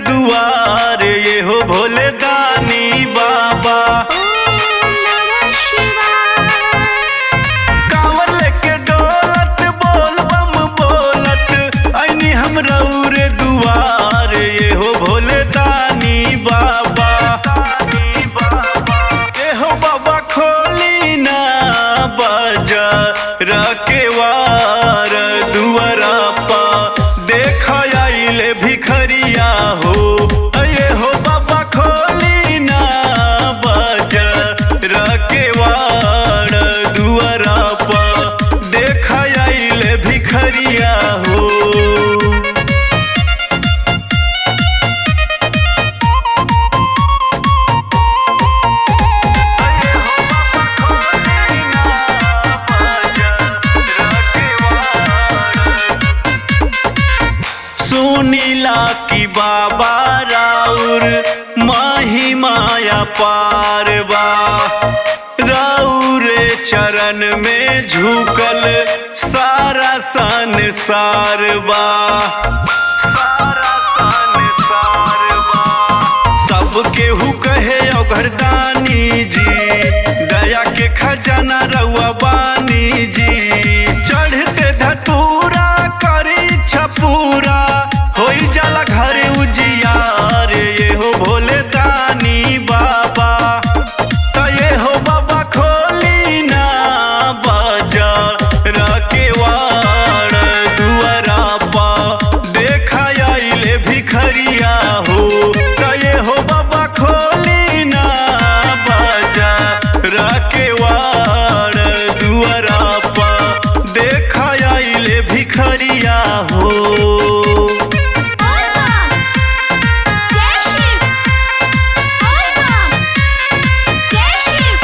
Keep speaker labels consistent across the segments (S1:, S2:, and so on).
S1: दुआर ये हो भोले दानी बाबा।
S2: ओम नमः शिवाय।
S1: कांवर लेके डोलत बोल बम बोलत ऐनी हम रउर दुआर ये हो भोले दानी बाबा। ए हो बाबा खोली ना बजा रकेवार दुआरा पा देख आइले भिखरिया हो। ये हो बाबा खोली ना बजा रकेवार दुआरा पा देख आइले भिखरिया हो। सुनीला की बाबा राउर माही माया पारवा, राउर चरण में झुकल सारा संसार बा। सारा संसार बा। सब केहू कहे औघरदानी जी, दया के खजाना रउआ बानी जी। चढ़ते धतूरा करी छपूरा होई जाला घर उजियार ये हो भोले दानी बाबा। त ये हो बाबा खोली ना बजा रकेवाड़ दुआरा पा देखा आइले भिखरिया हो। त ये हो बाबा खोली ना बजा रकेवाड़ दुआरा पा देखा आइले भिखरिया हो।
S2: बोल बम जय शिव। बोल बम जय शिव।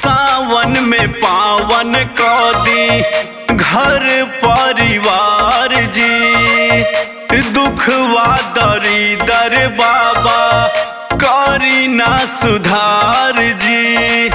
S1: सावन में पावन कदी घर परिवार जी, दुखवा दरी दर बाबा करी ना सुधार जी।